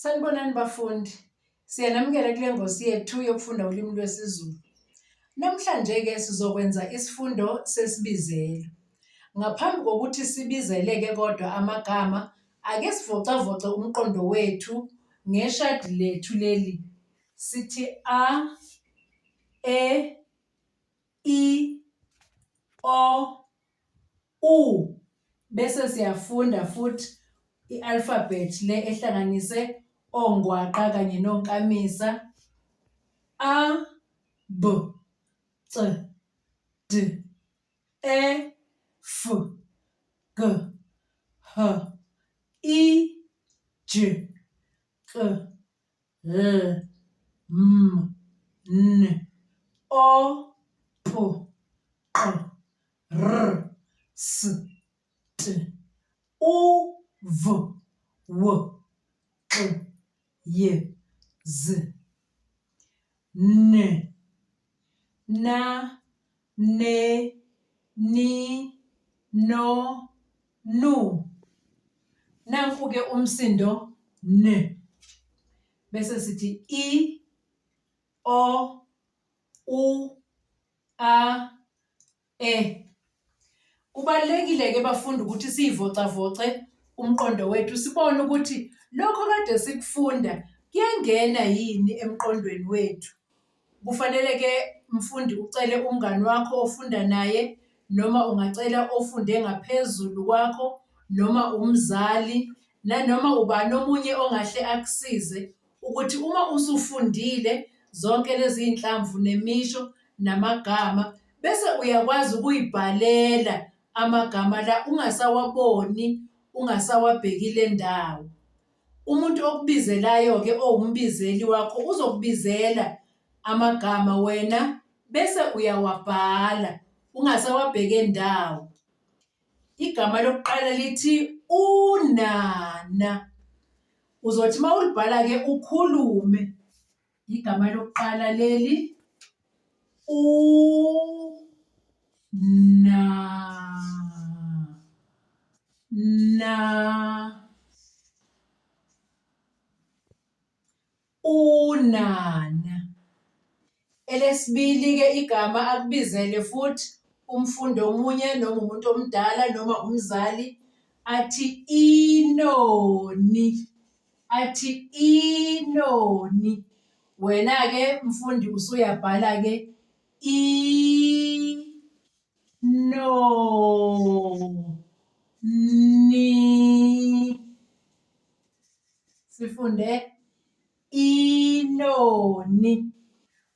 Sanibonani bafundi, siyanamukela kule ngosi yethu yokufunda ulimi lwesiZulu. Namhlanje-ke sizokwenza isifundo sesibizelo. Ngaphambi kokuthi sibizele-ke kodwa amagama, ake sivocavoce umqondo wethu ngeshadi lethu leli. Sithi a, e, i, o, u. Bese siyafunda futhi i-alphabet le ehlanganise ongwaqa kanye nonkamisa. A, B, C, D, E, F, G, H, I, J, K, L, M, N, O, P, Q, R, S, T, U, V, W, X, Y, Z. N, na, ne, ni, no, nu. Nanku-ke umsindo n. Bese sithi i, o, u, a, e. Kubalulekile-ke bafundi ukuthi siyivocavoce umqondo wethu sibone ukuthi lokho kade sikufunda kuyangena yini emqondweni wethu. Kufanele-ke mfundi ucele umngani wakho ofunda naye noma ungacela ofunde ngaphezulu kwakho noma umzali nanoma ubani omunye ongahle akusize ukuthi uma usufundile zonke lezi iy'nhlamvu nemisho namagama bese uyakwazi ukuy'bhalela amagama la ungasawaboni, ungasawabhekile ndawo. Umuntu okubizelayo-ke owumbizeli wakho uzokubizela amagama wena bese uyawabhala ungasawabheke ndawo. Igama lokuqala lithi unana. Uzothi uma ulibhala-ke ukhulume. Igama lokuqala leli u na na unana. Elesibili-ke igama akubizele futhi umfundi omunye noma umuntu omdala noma umzali athi inoni. Athi inoni. Wena-ke mfundi usuyabhala-ke i no ni. Sifunde inoni.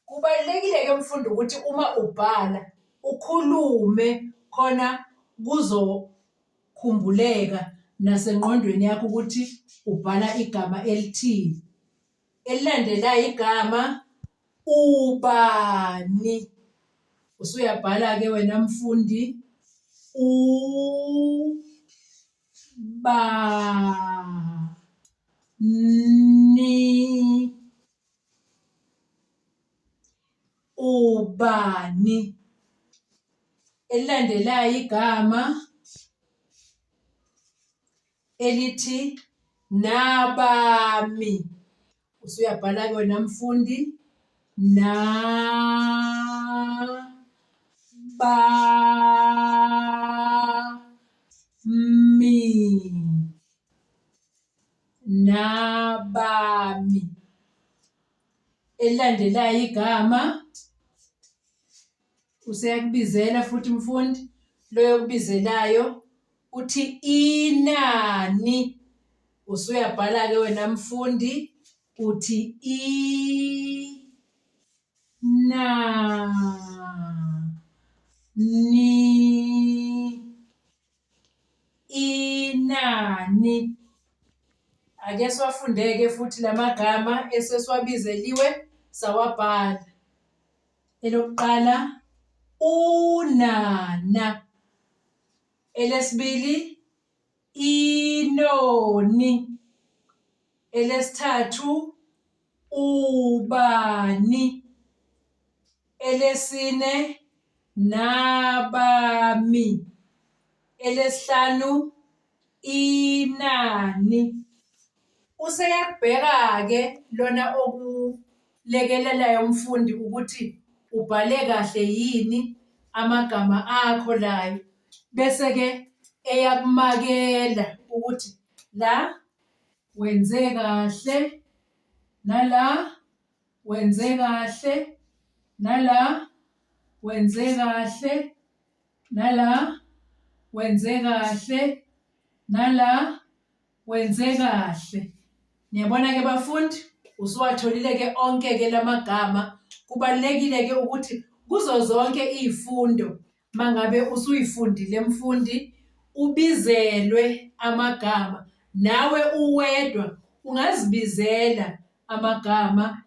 Kubalulekile-ke mfundi ukuthi uma ubhala ukhulume khona kuzokhumbuleka nasengqondweni yakho ukuthi ubhala igama elithini. Elilandelayo igama ubani. Usuyabhala-ke wena mfundi u ba ni. Ubani. Elilandelayo igama elithi nabami. Usuyabhala-ke wena mfundi na ba mi nabami. Elilandelayo igama useyakubizela futhi mfundi loyo okubizelayo uthi inani. Usuyabhala-ke wena mfundi uthi i na ni inani. Ake siwafundeke futhi la magama esesiwabizeliwe sawabhala. Elokuqala unana. Elesibili inoni. Elesithathu ubani. Elesine nabami. Elesihlanu inani. Useyakubheka-ke lona okulekelelayo mfundi ukuthi ubhale kahle yini amagama akho layo. Bese-ke eyakumakela ukuthi la wenze kahle, nala wenze kahle, nala wenze kahle, nala wenze kahle, nala wenze kahle. Niyabona-ke bafundi, usuwatholile-ke onke-ke la magama. Kubalulekile-ke ukuthi kuzo zonke iy'fundo mangabe usuyifundile mfundi, ubizelwe amagama. Nawe uwedwa ungazibizela amagama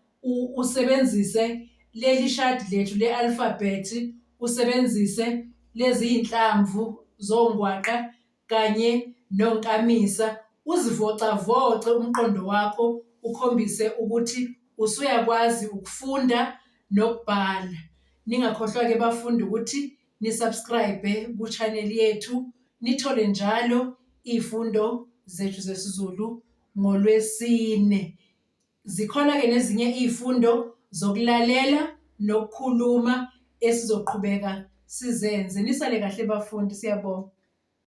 usebenzise leli shadi lethu le-alphabet, usebenzise lezi iy'nhlamvu zongwaqa kanye nonkamisa, uzivocavoce umqondo wakho ukhombise ukuthi usuyakwazi ukufunda nokubhala. Ningakhohlwa-ke bafundi ukuthi ni-subscribe ku-channel yethu, nithole njalo iy'fundo zethu zesiZulu ngoLwesine. Zikhona-ke nezinye iy'fundo zokulalela nokukhuluma esizoqhubeka sizenze. Nisale kahle bafundi, siyabonga.